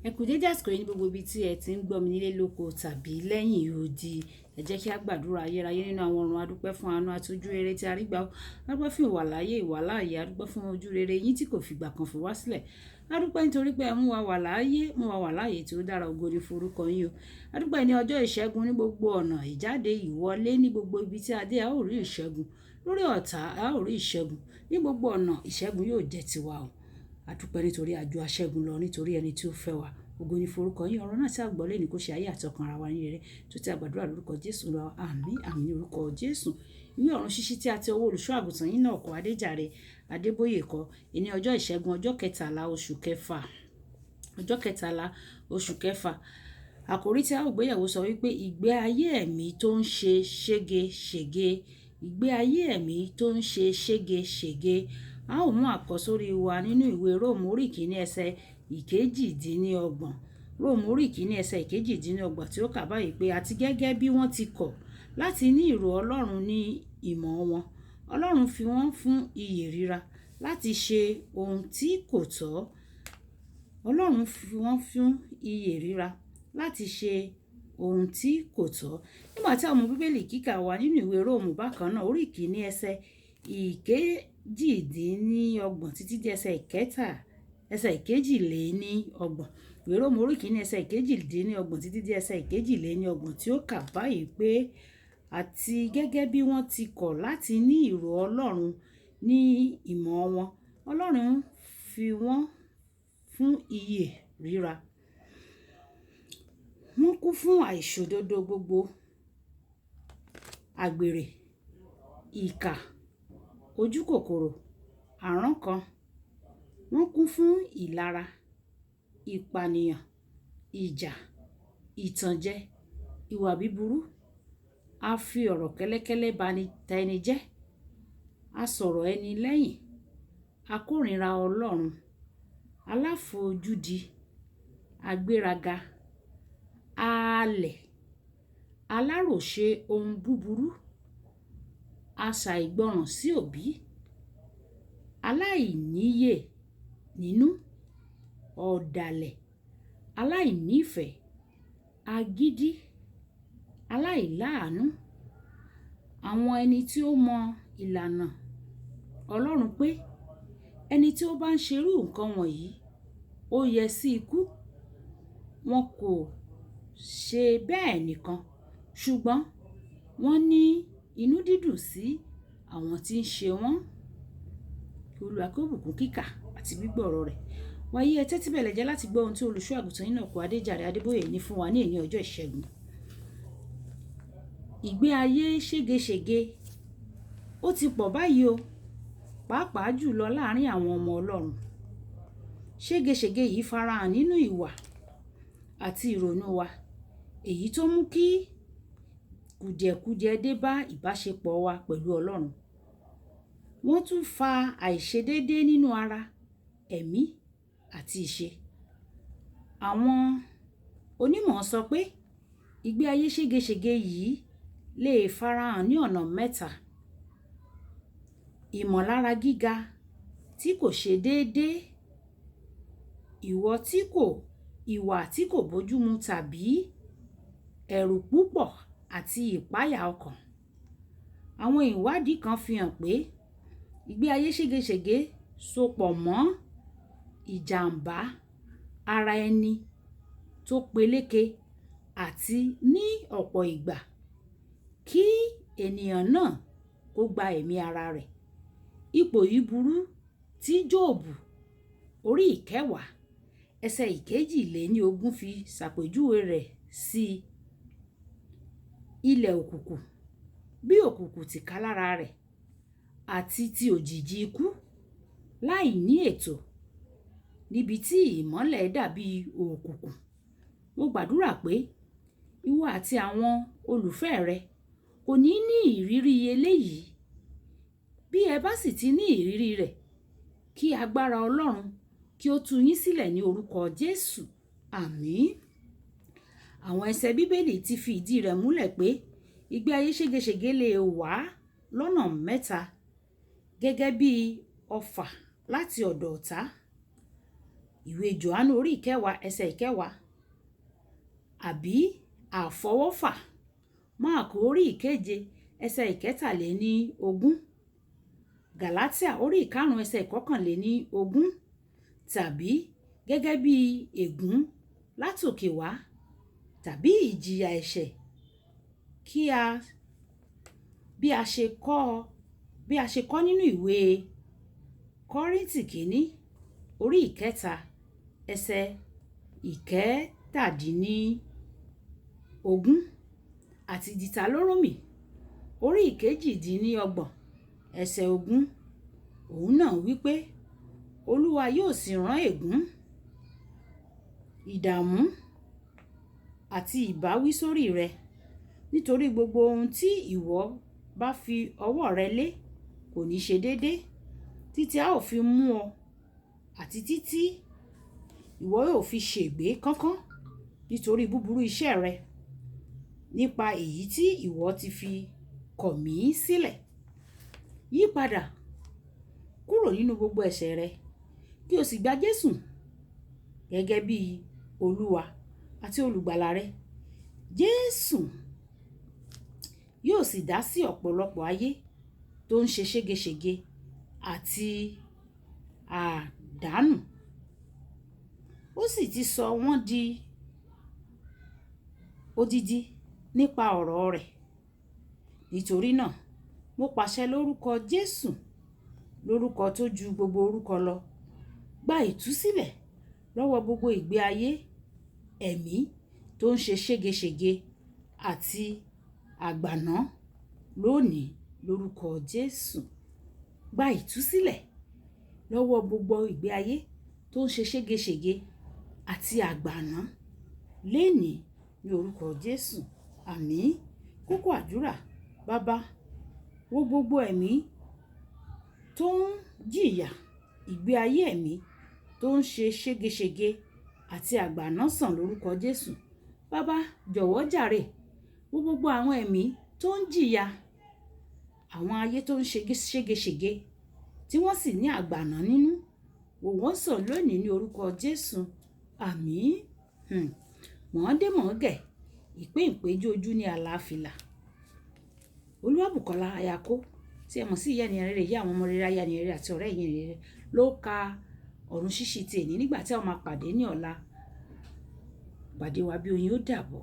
Ẹ kú dédé àsìkò yìí ní gbogbo ibi tí ẹ ti ń gbọ́ mi nílé lóko tàbí lẹ́yìn odi. Ẹ jẹ́ kí a gbàdúrà. Ayérayé nínú àwọn ọ̀run, a dúpẹ́ fún àánú àti ojú rere tí a rí gbà. A dúpẹ́ fún ìwàláyé, ìwàláàyè, a dúpẹ́ fún ojú rere yín tí kò fìgbà kan fi wá sílẹ̀. A dúpẹ́ nítorí pé ẹ mú wa wà láàyè, mú wa wà láàyè tí ó dára, ògo ni fún orúkọ yín o. A dúpẹ́ ní ọjọ́ ìṣẹ́gun ní gbogbo ọ̀nà, ìjáde, ìwọlé ní gbogbo ibi tí a dé, a ó rí ìṣẹ́gun. Lórí ọ̀tá, a ó rí ìṣẹ́gun. Ní gbogbo ọ̀nà, ìṣẹ́gun yóò jẹ́ tiwa o. A dúpẹ́ nítorí a ju aṣẹ́gun lọ, nítorí ẹni tí ó fẹ́ wa. Ògo ni fún orúkọ yín. Ọ̀rọ̀ náà tí a gbọ́ lónìí kó ṣe ayé àti ọkàn ara wa ní rere. Tó tí a gbàdúrà lórúkọ Jésù Olúwa. Àmín, àmín ní orúkọ Jésù. Ìwé ọ̀run ṣíṣí tí a ti ọwọ́ olùṣọ́ àgùntàn yín náà kọ, Adéjàre Adébóyè kọ. Ní ọjọ́ ìṣẹ́gun, ọjọ́ kẹtàlá oṣù kẹfà. Ọjọ́ kẹtàlá oṣù kẹfà. Àkòrí tí a ó gbéyẹ̀wò sọ wípé ìgbé ayé ẹ̀mí tó ń ṣe ségesège. Ìgbé ayé ẹ̀mí tó ń ṣe ségesège. A ó mú àkọ́sórí wa nínú ìwé Róòmù orí kìíní ẹsẹ̀ 28. Róòmù orí kìíní ẹsẹ̀ 28 tí ó kà báyìí pé, àti gẹ́gẹ́ bí wọ́n ti kọ̀ láti ní ìró Ọlọ́run ní ìmọ̀ wọn, Ọlọ́run fi wọ́n fún ìyè ríra láti ṣe ohun tí kò tọ́. Ọlọ́run fi wọ́n fún ìyè ríra láti ṣe ohun tí kò tọ́. Nígbà tí a mú Bíbélì kíkà wa nínú ìwé Róòmù bákan náà, orí kìíní ẹsẹ̀ 38 títí dé ẹsẹ̀ ìkẹta, ẹsẹ̀ 32. Ìwé Róòmù orí kìíní ẹsẹ̀ 38 títí dé ẹsẹ̀ 32 tí ó kà báyìí pé, àti gẹ́gẹ́ bí wọ́n ti kọ̀ láti ní ìró Ọlọ́run ní ìmọ̀ wọn, Ọlọ́run fi wọ́n fún ìyè ríra. Wọ́n kún fún àìṣòdodo gbogbo, àgbèrè, ìkà, ojúkòkòrò, àrankàn. Wọ́n kún fún ìlara, ìpànìyàn, ìjà, ìtànjẹ, ìwà búburú. A fi ọ̀rọ̀ kẹ́lẹ́kẹ́lẹ́ bá ni ta ẹni jẹ́. A sọ̀rọ̀ ẹni lẹ́yìn. A kórìíra Ọlọ́run. Aláfojúdi, agbéraga, àlẹ̀, aláròṣe ohun búburú, aṣàìgbọràn sí òbí, aláìníyè nínú, ọ̀dàlẹ̀, aláìnífẹ̀ẹ́, agídí, aláìláàánú. Àwọn ẹni tí ó mọ ìlànà Ọlọ́run pé ẹni tí ó bá ń ṣe irú nǹkan wọ̀nyí ó yẹ sí ikú. Wọn kò ṣe bẹ́ẹ̀ nìkan, ṣùgbọ́n wọ́n ní inú dídùn sí àwọn tí ń ṣe wọ́n. Kí Olúwa kí ó bùkún kíkà àti gbígbọ́ ọ̀rọ̀ rẹ̀. Wàyí ẹ tẹ́tí bẹ̀lẹ̀ jẹ́ láti gbọ́ ohun tí olùṣọ́ àgùntàn yín náà kọ, Adéjàre Adébóyè ní fún wa ní èní ọjọ́ ìṣẹ́gun. Ìgbé ayé ségesège ó ti pọ̀ báyìí o, pàápàá jùlọ láàárín àwọn ọmọ Ọlọ́run. Ségesège yìí farahàn nínú ìwà àti ìrònú wa, èyí tó mú kí kùdìẹ̀kudiẹ dé bá ìbáṣepọ̀ wa pẹ̀lú Ọlọ́run. Wọ́n tún fa àìṣedédé nínú ara, ẹ̀mí àti ìṣe. Àwọn onímọ̀ sọ pé ìgbé ayé ségesège yìí lè farahàn ní ọ̀nà mẹ́ta. Ìmọ̀lára gíga tí kò ṣe déédé, ìwà tí kò bójúmu tàbí ẹ̀rù púpọ̀ àti ìpayà ọkàn. Àwọn ìwádìí kan fi hàn pé ìgbé ayé ségesège sopọ̀ mọ́ ìjàmbá ara ẹni tó peléke àti ní ọ̀pọ̀ ìgbà kí ènìyàn náà kó gba ẹ̀mí ara rẹ̀. Ipò yìí burú tí Jóòbù orí ìkẹwàá ẹsẹ̀ 22 fi ṣàpèjúwe rẹ̀ sí ilẹ̀ òkùnkùn, bí òkùnkùn tìkálára rẹ̀ àti ti òjìji ikú, láìní ètò, níbi tí ìmọ́lẹ̀ dàbí òkùnkùn. Mo gbàdúrà pé ìwọ àti àwọn olùfẹ́ rẹ kò ní ní ìrírí eléyìí. Bí ẹ bá sì ti ní ìrírí rẹ̀, kí agbára Ọlọ́run kí ó tú yín sílẹ̀ ní orúkọ Jésù. Àmín. Àwọn ẹsẹ̀ Bíbélì ti fi ìdí rẹ̀ múlẹ̀ pé ìgbé ayé ségesège lè wá lọ́nà mẹ́ta gẹ́gẹ́ bí ọfà láti ọ̀dọ̀ ọ̀tá. Ìwé Jòhánù orí ìkẹwàá ẹsẹ̀ ìkẹwàá, àbí àfọwọ́fà, Máàkù orí ìkeje ẹsẹ̀ 23, Gàlátíà orí ìkarùn ẹsẹ̀ 21, tàbí gẹ́gẹ́ bí ègún látòkè wá tàbí ìjìyà ẹ̀ṣẹ̀ kí a bí a ṣe kọ́ bí a ṣe kọ́ nínú ìwé Kọ́ríńtì kìíní orí ìkẹta ẹsẹ̀ 17 àti Dìtálórómì orí 28 ẹsẹ̀ 20. Òun náà wípé Olúwa yóò sì rán ègún, ìdààmú àti ìbáwí sórí rẹ, nítorí gbogbo ohun tí ìwọ bá fi ọwọ́ rẹ lé kò ní ṣe déédé, títí a ó fi mú ọ àti títí ìwọ yóò fi ṣègbé kánkán nítorí búburú iṣẹ́ rẹ, nípa èyí tí ìwọ ti fi kọ̀ mí sílẹ̀. Yí padà kúrò nínú gbogbo ẹ̀ṣẹ̀ rẹ, kí o sì gba Jésù gẹ́gẹ́ bí Olúwa àti olùgbàlà rẹ. Jésù yóò sì dá sí ọ̀pọ̀lọpọ̀ ayé tó ń ṣe ségesège àti àdánù. Ó sì ti sọ wọ́n di odidi nípa ọ̀rọ̀ rẹ̀. Nítorí náà, mo pàṣẹ lórúkọ Jésù, lórúkọ tó ju gbogbo orúkọ lọ, gba ìtúsílẹ̀ lọ́wọ́ gbogbo ìgbé ayé ẹ̀mí tó ń ṣe ségesège àti àgbàná lónìí lórúkọ Jésù. Gba ìtúsílẹ̀ lọ́wọ́ gbogbo ìgbé ayé tó ń ṣe ségesège àti àgbàná lénìí ní orúkọ Jésù. Àmín. Kókó àdúrà. Baba, wo gbogbo ẹ̀mí tó ń jìyà ìgbé ayé ẹ̀mí tó ń ṣe ségesège àti àgbàná sàn lórúkọ Jésù. Baba, jọ̀wọ́ jàre, wo gbogbo àwọn ẹ̀mí tó ń jìyà àwọn ayé tó ń ṣe ségesège tí wọ́n sì ní àgbàná nínú. Wò wọ́n sàn lónìí ní orúkọ Jésù. Àmín. Mọ̀ọ́dé mọ̀ọ́gẹ̀, ìpín ìpéjú ojú ní àlàáfíà. Olúwàbùkọ́lá Ayako tí ẹ mọ̀ sí ìyá ènìyàn rere, ìyá àwọn ọmọ rere, aya ènìyàn rere àti ọ̀rẹ́ ènìyàn rere ló ka ọ̀run ṣíṣí ti èní nígbà tí a ó máa pàdé ní ọ̀la. Pàdé wa bí oyin, ó dàbọ̀.